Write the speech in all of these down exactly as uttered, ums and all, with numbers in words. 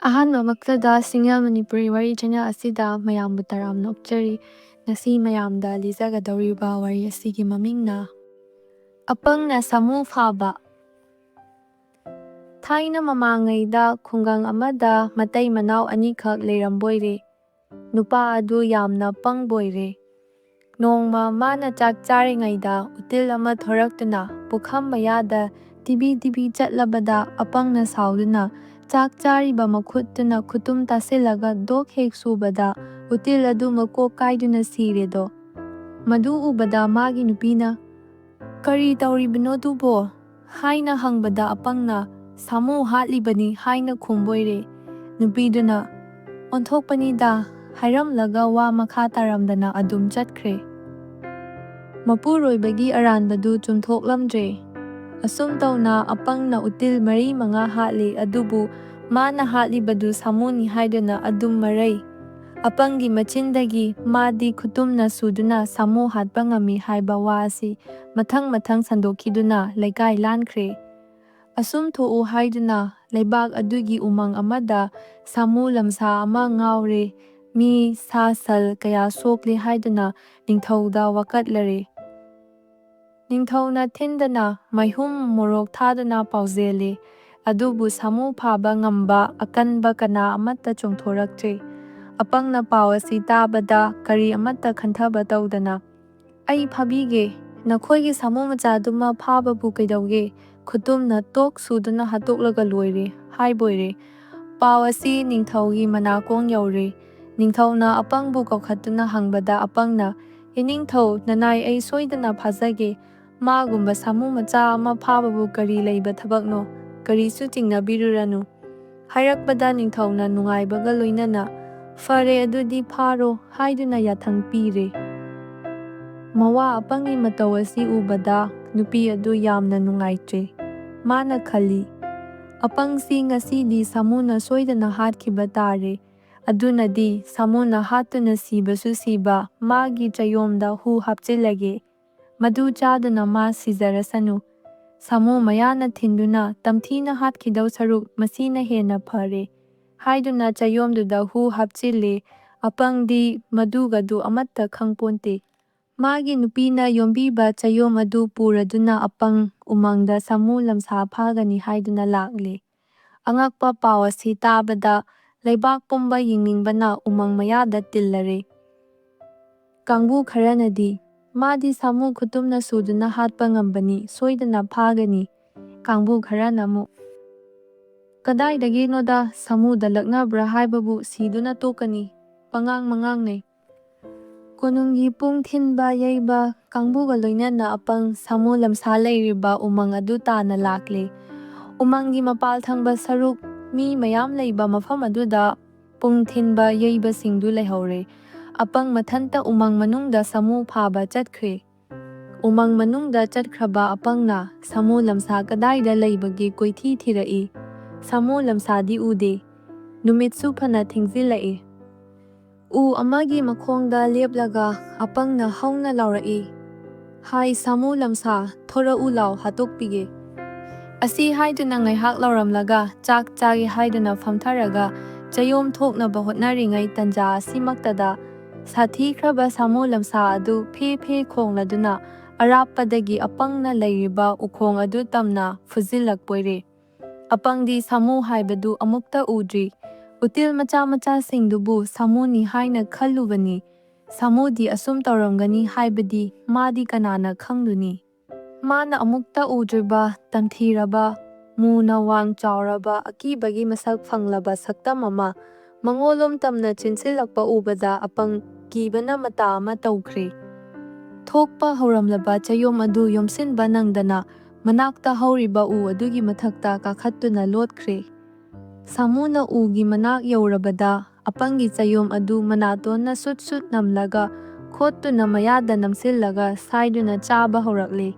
ꯑꯍꯥꯟꯕꯃꯛꯇꯗ ꯁꯤꯡꯉꯦꯜ ꯃꯅꯤꯄꯨꯔꯤ ꯋꯥꯔꯤ ꯆꯦꯅꯦꯜ ꯑꯁꯤꯗ ꯃꯌꯥꯝꯕꯨ ꯇꯔꯥꯝꯅ ꯑꯣꯛꯆꯔꯤ꯫ ꯉꯁꯤ ꯃꯌꯥꯝꯗ ꯂꯤꯖꯒꯗꯧꯔꯤꯕ ꯋꯥꯔꯤ ꯑꯁꯤꯒꯤ ꯃꯃꯤꯡꯅ ꯑꯄꯪꯅ ꯁꯥꯃꯨ ꯐꯥꯕ꯫ ꯊꯥꯏꯅ ꯃꯃꯥꯡꯉꯩꯗ ꯈꯨꯡꯒꯪ ꯑꯃꯗ ꯃꯇꯩ ꯃꯅꯥꯎ ꯑꯅꯤꯈꯛ ꯂꯩꯔꯝꯕꯣꯏꯔꯦ꯫ ꯅꯨꯄꯥ ꯑꯗꯨ ꯌꯥꯝꯅ ꯄꯪꯕꯣꯏꯔꯦ꯫ ꯅꯣꯡꯃ ꯃꯥꯅ ꯆꯥꯛ ꯆꯥꯔꯤꯉꯩꯗ ꯎꯇꯤꯜ ꯑꯃ ꯊꯣꯔꯛꯇꯨꯅ ꯄꯨꯈꯝ ꯃꯌꯥꯗ ꯇꯤꯕꯤ ꯇꯤꯕꯤ ꯆꯠꯂꯕꯗ ꯑꯄꯪꯅ ꯁꯥꯎꯗꯨꯅ ꯆꯥꯛ ꯆꯥꯔꯤꯕ ꯃꯈꯨꯠꯇꯨꯅ ꯈꯨꯇꯨꯝ ꯇꯥꯁꯤꯜꯂꯒ ꯗꯣꯛ ꯍꯦꯛ ꯁꯨꯕꯗ ꯎꯇꯤꯜ ꯑꯗꯨ ꯃꯀꯣꯛ ꯀꯥꯏꯗꯨꯅ ꯁꯤꯔꯦꯗꯣ꯫ ꯃꯗꯨ ꯎꯕꯗ ꯃꯥꯒꯤ ꯅꯨꯄꯤꯅ, "ꯀꯔꯤ ꯇꯧꯔꯤꯕꯅꯣꯗꯨꯕꯣ?" ꯍꯥꯏꯅ ꯍꯪꯕꯗ ꯑꯄꯪꯅ, "ꯁꯥꯃꯨ ꯍꯥꯠꯂꯤꯕꯅꯤ" ꯍꯥꯏꯅ ꯈꯨꯝꯕꯣꯏꯔꯦ꯫ ꯅꯨꯄꯤꯗꯨꯅ, "ꯑꯣꯟꯊꯣꯛꯄꯅꯤꯗ" ꯍꯥꯏꯔꯝꯂꯒ ꯋꯥ ꯃꯈꯥ ꯇꯥꯔꯝꯗꯅ ꯑꯗꯨꯝ ꯆꯠꯈ꯭ꯔꯦ꯫ ꯃꯄꯨꯔꯣꯏꯕꯒꯤ ꯑꯔꯥꯟꯕꯗꯨ ꯆꯨꯝꯊꯣꯛꯂꯝꯗ꯭ꯔꯦ꯫ ꯑꯁꯨꯝ ꯇꯧꯅ ꯑꯄꯪꯅ ꯎꯇꯤꯜ ꯃꯔꯤ ꯃꯉꯥ ꯍꯥꯠꯂꯤ, ꯑꯗꯨꯕꯨ ꯃꯥꯅ ꯍꯥꯠꯂꯤꯕꯗꯨ ꯁꯥꯃꯨꯅꯤ ꯍꯥꯏꯗꯨꯅ ꯑꯗꯨꯝ ꯃꯔꯩ꯫ ꯑꯄꯪꯒꯤ ꯃꯆꯤꯟꯗꯒꯤ ꯃꯥꯗꯤ ꯈꯨꯇꯨꯝꯅ ꯁꯨꯗꯨꯅ ꯁꯥꯃꯨ ꯍꯥꯠꯄ ꯉꯝꯃꯤ ꯍꯥꯏꯕ ꯋꯥ ꯑꯁꯤ ꯃꯊꯪ ꯃꯊꯪ ꯁꯟꯗꯣꯛꯈꯤꯗꯨꯅ ꯂꯩꯀꯥꯏ ꯂꯥꯟꯈ꯭ꯔꯦ꯫ ꯑꯁꯨꯝ ꯊꯣꯛꯎ ꯍꯥꯏꯗꯨꯅ ꯂꯩꯕꯥꯛ ꯑꯗꯨꯒꯤ ꯎꯃꯪ ꯑꯃꯗ ꯁꯥꯃꯨ ꯂꯝꯁꯥ ꯑꯃ ꯉꯥꯎꯔꯦ꯫ ꯃꯤ ꯁꯥ ꯁꯜ ꯀꯌꯥ ꯁꯣꯛꯂꯦ ꯍꯥꯏꯗꯨꯅ ꯅꯤꯡꯊꯧꯗ ꯋꯥꯀꯠꯂꯔꯦ꯫ ꯅꯤꯡꯊꯧꯅ ꯊꯤꯟꯗꯅ ꯃꯩꯍꯨꯝ ꯃꯣꯔꯣꯛ ꯊꯥꯗꯨꯅ ꯄꯥꯎꯖꯦꯜꯂꯤ꯫ ꯑꯗꯨꯕꯨ ꯁꯥꯃꯨ ꯐꯥꯕ ꯉꯝꯕ ꯑꯀꯟꯕ ꯀꯅꯥ ꯑꯃꯠꯇ ꯆꯣꯡꯊꯣꯔꯛꯇ꯭ꯔꯤ꯫ ꯑꯄꯪꯅ ꯄꯥꯎ ꯑꯁꯤ ꯇꯥꯕꯗ ꯀꯔꯤ ꯑꯃꯠꯇ ꯈꯟꯊꯕ ꯇꯧꯗꯅ, "ꯑꯩ ꯐꯥꯕꯤꯒꯦ, ꯅꯈꯣꯏꯒꯤ ꯁꯥꯃꯨ ꯃꯆꯥꯗꯨꯃ ꯐꯥꯕꯕꯨ ꯀꯩꯗꯧꯒꯦ? ꯈꯨꯇꯨꯝꯅ ꯇꯣꯛ ꯁꯨꯗꯨꯅ ꯍꯥꯠꯇꯣꯛꯂꯒ ꯂꯣꯏꯔꯦ" ꯍꯥꯏꯕꯣꯏꯔꯦ꯫ ꯄꯥꯎ ꯑꯁꯤ ꯅꯤꯡꯊꯧꯒꯤ ꯃꯅꯥꯀꯣꯡ ꯌꯧꯔꯦ꯫ ꯅꯤꯡꯊꯧꯅ ꯑꯄꯪꯕꯨ ꯀꯧꯈꯠꯇꯨꯅ ꯍꯪꯕꯗ ꯑꯄꯪꯅ, "ꯏꯅꯤꯡꯊꯧ, ꯅꯅꯥꯏ ꯑꯩ ꯁꯣꯏꯗꯅ ꯐꯥꯖꯒꯦ꯫ ꯃꯥꯒꯨꯝꯕ ꯁꯥꯃꯨ ꯃꯆꯥ ꯑꯃ ꯐꯥꯕꯕꯨ ꯀꯔꯤ ꯂꯩꯕ ꯊꯕꯛꯅꯣ? ꯀꯔꯤꯁꯨ ꯆꯤꯡꯅꯕꯤꯔꯨꯔꯅꯨ" ꯍꯥꯏꯔꯛꯄꯗ ꯅꯤꯡꯊꯧꯅ ꯅꯨꯡꯉꯥꯏꯕꯒ ꯂꯣꯏꯅꯅ, "ꯐꯔꯦ, ꯑꯗꯨꯗꯤ ꯐꯥꯔꯣ" ꯍꯥꯏꯗꯨꯅ ꯌꯥꯊꯪ ꯄꯤꯔꯦ꯫ ꯃꯋꯥ ꯑꯄꯪꯒꯤ ꯃꯇꯧ ꯑꯁꯤ ꯎꯕꯗ ꯅꯨꯄꯤ ꯑꯗꯨ ꯌꯥꯝꯅ ꯅꯨꯡꯉꯥꯏꯇ꯭ꯔꯦ꯫ ꯃꯥꯅ ꯈꯜꯂꯤ, "ꯑꯄꯪꯁꯤ ꯉꯁꯤꯗꯤ ꯁꯥꯃꯨꯅ ꯁꯣꯏꯗꯅ ꯍꯥꯠꯈꯤꯕ ꯇꯥꯔꯦ꯫ ꯑꯗꯨꯅꯗꯤ ꯁꯥꯃꯨꯅ ꯍꯥꯠꯇꯨꯅ ꯁꯤꯕꯁꯨ ꯁꯤꯕ, ꯃꯥꯒꯤ ꯆꯌꯣꯝꯗ ꯍꯨ ꯍꯥꯞꯆꯤꯜꯂꯒꯦ꯫ ꯃꯗꯨ ꯆꯥꯗꯨꯅ ꯃꯥ ꯁꯤꯖꯔꯁꯅꯨ꯫ ꯁꯥꯃꯨ ꯃꯌꯥꯅ ꯊꯤꯟꯗꯨꯅ ꯇꯝꯊꯤꯅ ꯍꯥꯠꯈꯤꯗꯧ ꯁꯔꯨꯛ ꯃꯁꯤꯅ ꯍꯦꯟꯅ ꯐꯔꯦ" ꯍꯥꯏꯗꯨꯅ ꯆꯌꯣꯝꯗꯨꯗ ꯍꯨ ꯍꯥꯞꯆꯤꯜꯂꯤ꯫ ꯑꯄꯪꯗꯤ ꯃꯗꯨꯒꯗꯨ ꯑꯃꯠꯇ ꯈꯪꯄꯣꯟꯇꯦ꯫ ꯃꯥꯒꯤ ꯅꯨꯄꯤꯅ ꯌꯣꯝꯕꯤꯕ ꯆꯌꯣꯝ ꯑꯗꯨ ꯄꯨꯔꯗꯨꯅ ꯑꯄꯪ ꯎꯃꯪꯗ ꯁꯥꯃꯨ ꯂꯝꯁꯥ ꯐꯥꯒꯅꯤ ꯍꯥꯏꯗꯨꯅ ꯂꯥꯛꯂꯤ꯫ ꯑꯉꯛꯄ ꯄꯥꯎ ꯑꯁꯤ ꯇꯥꯕꯗ ꯂꯩꯕꯥꯛ ꯄꯨꯝꯕ ꯌꯦꯡꯅꯤꯡꯕꯅ ꯎꯃꯪ ꯃꯌꯥꯗ ꯇꯤꯜꯂꯔꯦ꯫ ꯀꯥꯡꯕꯨ ꯈꯔꯅꯗꯤ, "ꯃꯥꯗꯤ ꯁꯥꯃꯨ ꯈꯨꯇꯨꯝꯅ ꯁꯨꯗꯨꯅ ꯍꯥꯠꯄ ꯉꯝꯕꯅꯤ, ꯁꯣꯏꯗꯅ ꯐꯥꯒꯅꯤ"꯫ ꯀꯥꯡꯕꯨ ꯈꯔꯅ ꯑꯃꯨꯛ, "ꯀꯗꯥꯏꯗꯒꯤꯅꯣꯗ, ꯁꯥꯃꯨꯗ ꯂꯛꯅꯕ꯭ꯔꯥ ꯍꯥꯏꯕꯕꯨ ꯁꯤꯗꯨꯅ ꯇꯣꯛꯀꯅꯤ, ꯄꯉꯥꯡ ꯃꯉꯥꯡꯅꯩ"꯫ ꯀꯣꯅꯨꯡꯒꯤ ꯄꯨꯡ ꯊꯤꯟꯕ ꯌꯩꯕ ꯀꯥꯡꯕꯨꯒ ꯂꯣꯏꯅꯅ ꯑꯄꯪ ꯁꯥꯃꯨ ꯂꯝꯁꯥ ꯂꯩꯔꯤꯕ ꯎꯃꯪ ꯑꯗꯨ ꯇꯥꯟꯅ ꯂꯥꯛꯂꯦ꯫ ꯎꯃꯪꯒꯤ ꯃꯄꯥꯜ ꯊꯪꯕ ꯁꯔꯨꯛ, ꯃꯤ ꯃꯌꯥꯝ ꯂꯩꯕ ꯃꯐꯝ ꯑꯗꯨꯗ ꯄꯨꯡ ꯊꯤꯟꯕ ꯌꯩꯕꯁꯤꯡꯗꯨ ꯂꯩꯍꯧꯔꯦ꯫ ꯑꯄꯪ ꯃꯊꯟꯇ ꯎꯃꯪ ꯃꯅꯨꯡꯗ ꯁꯥꯃꯨ ꯐꯥꯕ ꯆꯠꯈ꯭ꯔꯦ꯫ ꯎꯃꯪ ꯃꯅꯨꯡꯗ ꯆꯠꯈ꯭ꯔꯕ ꯑꯄꯪꯅ ꯁꯥꯃꯨ ꯂꯝꯁꯥ ꯀꯗꯥꯏꯗ ꯂꯩꯕꯒꯦ ꯀꯣꯏꯊꯤ ꯊꯤꯔꯛꯏ꯫ ꯁꯥꯃꯨ ꯂꯝꯁꯥꯗꯤ ꯎꯗꯦ꯫ ꯅꯨꯃꯤꯠꯁꯨ ꯐꯅ ꯊꯦꯡꯖꯤꯜꯂꯛꯏ꯫ ꯎ ꯑꯃꯒꯤ ꯃꯈꯣꯡꯗ ꯂꯦꯞꯂꯒ ꯑꯄꯪꯅ ꯍꯧꯅ ꯂꯥꯎꯔꯛꯏ, "ꯍꯥꯏ ꯁꯥꯃꯨ ꯂꯝꯁꯥ, ꯊꯣꯔꯛꯎ ꯂꯥꯎ, ꯍꯥꯠꯇꯣꯛꯄꯤꯒꯦ"꯫ ꯑꯁꯤ ꯍꯥꯏꯗꯨꯅ ꯉꯥꯏꯍꯥꯛ ꯂꯥꯎꯔꯝꯂꯒ ꯆꯥꯛ ꯆꯥꯒꯦ ꯍꯥꯏꯗꯨꯅ ꯐꯝꯊꯔꯒ ꯆꯌꯣꯝ ꯊꯣꯛꯅꯕ ꯍꯣꯠꯅꯔꯤꯉꯩ ꯇꯟꯖꯥ ꯑꯁꯤꯃꯛꯇꯗ ꯁꯥꯊꯤꯈ꯭ꯔꯕ ꯁꯥꯃꯨ ꯂꯝꯁꯥ ꯑꯗꯨ ꯐꯦ ꯐꯦ ꯈꯣꯡꯂꯗꯨꯅ ꯑꯔꯥꯞꯄꯗꯒꯤ ꯑꯄꯪꯅ ꯂꯩꯔꯤꯕ ꯎꯈꯣꯡ ꯑꯗꯨ ꯇꯝꯅ ꯐꯨꯖꯤꯜꯂꯛꯄꯣꯏꯔꯦ꯫ ꯑꯄꯪꯗꯤ ꯁꯥꯃꯨ ꯍꯥꯏꯕꯗꯨ ꯑꯃꯨꯛꯇ ꯎꯗ꯭ꯔꯤ꯫ ꯎꯇꯤꯜ ꯃꯆꯥ ꯃꯆꯥꯁꯤꯡꯗꯨꯕꯨ ꯁꯥꯃꯨꯅꯤ ꯍꯥꯏꯅ ꯈꯜꯂꯨꯕꯅꯤ꯫ ꯁꯥꯃꯨꯗꯤ ꯑꯁꯨꯝ ꯇꯧꯔꯝꯒꯅꯤ ꯍꯥꯏꯕꯗꯤ ꯃꯥꯗꯤ ꯀꯅꯥꯅ ꯈꯪꯂꯨꯅꯤ? ꯃꯥꯅ ꯑꯃꯨꯛꯇ ꯎꯗ꯭ꯔꯤꯕ, ꯇꯝꯊꯤꯔꯕ, ꯃꯨꯅ ꯋꯥꯡ ꯆꯥꯎꯔꯕ, ꯑꯀꯤꯕꯒꯤ ꯃꯁꯛ ꯐꯪꯂꯕ ꯁꯛꯇꯝ ꯑꯃ ꯃꯉꯣꯂꯣꯝ ꯇꯝꯅ ꯆꯦꯟꯁꯤꯜꯂꯛꯄ ꯎꯕꯗ ꯑꯄꯪ ꯀꯤꯕꯅ ꯃꯇꯥ ꯑꯃ ꯇꯧꯈ꯭ꯔꯦ꯫ ꯊꯣꯛꯄ ꯍꯧꯔꯝꯂꯕ ꯆꯌꯣꯝ ꯑꯗꯨ ꯌꯣꯝꯁꯤꯟꯕ ꯅꯪꯗꯅ ꯃꯅꯥꯛꯇ ꯍꯧꯔꯤꯕ ꯎ ꯑꯗꯨꯒꯤ ꯃꯊꯛꯇ ꯀꯥꯈꯠꯇꯨꯅ ꯂꯣꯠꯈ꯭ꯔꯦ꯫ ꯁꯥꯃꯨꯅ ꯎꯒꯤ ꯃꯅꯥꯛ ꯌꯧꯔꯕꯗ ꯑꯄꯪꯒꯤ ꯆꯌꯣꯝ ꯑꯗꯨ ꯃꯅꯥꯇꯣꯟꯅ ꯁꯨꯠ ꯁꯨꯠ ꯅꯝꯂꯒ ꯈꯣꯠꯇꯨꯅ ꯃꯌꯥꯗ ꯅꯝꯁꯤꯜꯂꯒ ꯁꯥꯏꯗꯨꯅ ꯆꯥꯕ ꯍꯧꯔꯛꯂꯦ꯫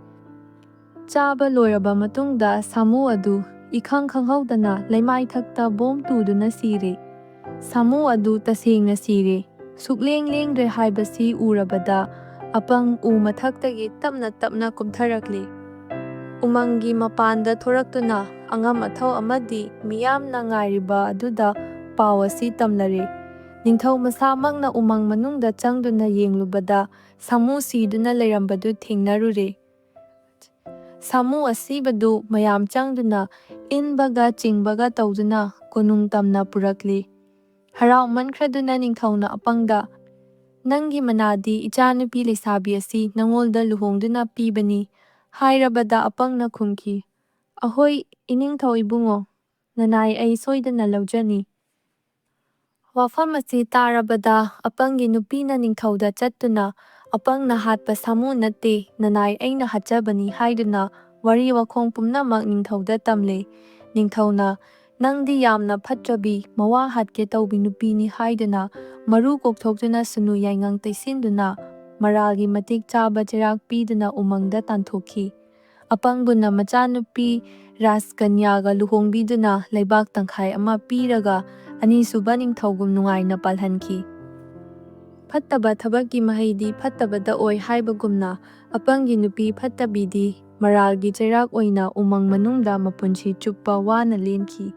ꯆꯥꯕ ꯂꯣꯏꯔꯕ ꯃꯇꯨꯡꯗ ꯁꯥꯃꯨ ꯑꯗꯨ ꯏꯈꯪ ꯈꯪꯍꯧꯗꯅ ꯂꯩꯃꯥꯏꯊꯛꯇ ꯕꯣꯝ ꯇꯨꯗꯨꯅ ꯁꯤꯔꯦ꯫ ꯁꯥꯃꯨ ꯑꯗꯨ ꯇꯁꯦꯡꯅ ꯁꯤꯔꯦ, ꯁꯨꯛꯂꯦꯡ ꯂꯦꯡꯗ꯭ꯔꯦ ꯍꯥꯏꯕꯁꯤ ꯎꯔꯕꯗ ꯑꯄꯪ ꯎ ꯃꯊꯛꯇꯒꯤ ꯇꯞꯅ ꯇꯞꯅ ꯀꯨꯝꯊꯔꯛꯂꯤ꯫ ꯎꯃꯪꯒꯤ ꯃꯄꯥꯟꯗ ꯊꯣꯔꯛꯇꯨꯅ ꯑꯉꯝ ꯑꯊꯧ ꯑꯃꯗꯤ ꯃꯤꯌꯥꯝꯅ ꯉꯥꯏꯔꯤꯕ ꯑꯗꯨꯗ ꯄꯥꯎ ꯑꯁꯤ ꯇꯝꯂꯔꯦ꯫ ꯅꯤꯡꯊꯧ ꯃꯁꯥꯃꯛꯅ ꯎꯃꯪ ꯃꯅꯨꯡꯗ ꯆꯪꯗꯨꯅ ꯌꯦꯡꯂꯨꯕꯗ ꯁꯥꯃꯨ ꯁꯤꯗꯨꯅ ꯂꯩꯔꯝꯕꯗꯨ ꯊꯦꯡꯅꯔꯨꯔꯦ꯫ ꯁꯥꯃꯨ ꯑꯁꯤꯕꯗꯨ ꯃꯌꯥꯝ ꯆꯪꯗꯨꯅ ꯏꯟꯕꯒ ꯆꯤꯡꯕꯒ ꯇꯧꯗꯨꯅ ꯀꯣꯅꯨꯡ ꯇꯝꯅ ꯄꯨꯔꯛꯂꯤ꯫ ꯍꯔꯥꯎꯃꯟꯈ꯭ꯔꯗꯨꯅ ꯅꯤꯡꯊꯧꯅ ꯑꯄꯪꯗ, "ꯅꯪꯒꯤ ꯃꯅꯥꯗꯤ ꯏꯆꯥꯅꯨꯄꯤ ꯂꯩꯁꯥꯕꯤ ꯑꯁꯤ ꯅꯉꯣꯜꯗ ꯂꯨꯍꯣꯡꯗꯨꯅ ꯄꯤꯕꯅꯤ" ꯍꯥꯏꯔꯕꯗ ꯑꯄꯪꯅ ꯈꯨꯝꯈꯤ, "ꯑꯍꯣꯏ, ꯏꯅꯤꯡꯊꯧ ꯏꯕꯨꯡꯉꯣ, ꯅꯅꯥꯏ ꯑꯩ ꯁꯣꯏꯗꯅ ꯂꯧꯖꯅꯤ"꯫ ꯋꯥꯐꯝ ꯑꯁꯤ ꯇꯥꯔꯕꯗ ꯑꯄꯪꯒꯤ ꯅꯨꯄꯤꯅ ꯅꯤꯡꯊꯧꯗ ꯆꯠꯇꯨꯅ, "ꯑꯄꯪꯅ ꯍꯥꯠꯄ ꯁꯥꯃꯨ ꯅꯠꯇꯦ, ꯅꯅꯥꯏ ꯑꯩꯅ ꯍꯥꯠꯆꯕꯅꯤ" ꯍꯥꯏꯗꯨꯅ ꯋꯥꯔꯤ ꯋꯥꯈꯣꯡ ꯄꯨꯝꯅꯃꯛ ꯅꯤꯡꯊꯧꯗ ꯇꯝꯂꯦ꯫ ꯅꯤꯡꯊꯧꯅ, "ꯅꯪꯗꯤ ꯌꯥꯝꯅ ꯐꯠꯇ꯭ꯔꯕꯤ, ꯃꯋꯥ ꯍꯥꯠꯀꯦ ꯇꯧꯕꯤ ꯅꯨꯄꯤꯅꯤ" ꯍꯥꯏꯗꯨꯅ ꯃꯔꯨ ꯀꯣꯛꯊꯣꯛꯇꯨꯅ ꯁꯨꯅꯨ ꯌꯥꯏꯉꯪ ꯇꯩꯁꯤꯟꯗꯨꯅ ꯃꯔꯥꯜꯒꯤ ꯃꯇꯤꯛ ꯆꯥꯕ ꯆꯩꯔꯥꯛ ꯄꯤꯗꯨꯅ ꯎꯃꯪꯗ ꯇꯥꯟꯊꯣꯛꯈꯤ꯫ ꯑꯄꯪꯕꯨꯅ ꯃꯆꯥꯅꯨꯄꯤ ꯔꯥꯖꯀꯟꯌꯥꯒ ꯂꯨꯍꯣꯡꯕꯤꯗꯨꯅ ꯂꯩꯕꯥꯛ ꯇꯪꯈꯥꯏ ꯑꯃ ꯄꯤꯔꯒ ꯑꯅꯤꯁꯨꯕ ꯅꯤꯡꯊꯧꯒꯨꯝ ꯅꯨꯡꯉꯥꯏꯅ ꯄꯥꯜꯍꯟꯈꯤ꯫ ꯐꯠꯇꯕ ꯊꯕꯛꯀꯤ ꯃꯍꯩꯗꯤ ꯐꯠꯇꯕꯗ ꯑꯣꯏ ꯍꯥꯏꯕꯒꯨꯝꯅ, ꯑꯄꯪꯒꯤ ꯅꯨꯄꯤ ꯐꯠꯇꯕꯤꯗꯤ ꯃꯔꯥꯜꯒꯤ ꯆꯩꯔꯥꯛ ꯑꯣꯏꯅ ꯎꯃꯪ ꯃꯅꯨꯡꯗ ꯃꯄꯨꯟꯁꯤ ꯆꯨꯞꯄ ꯋꯥꯅ ꯂꯦꯟꯈꯤ꯫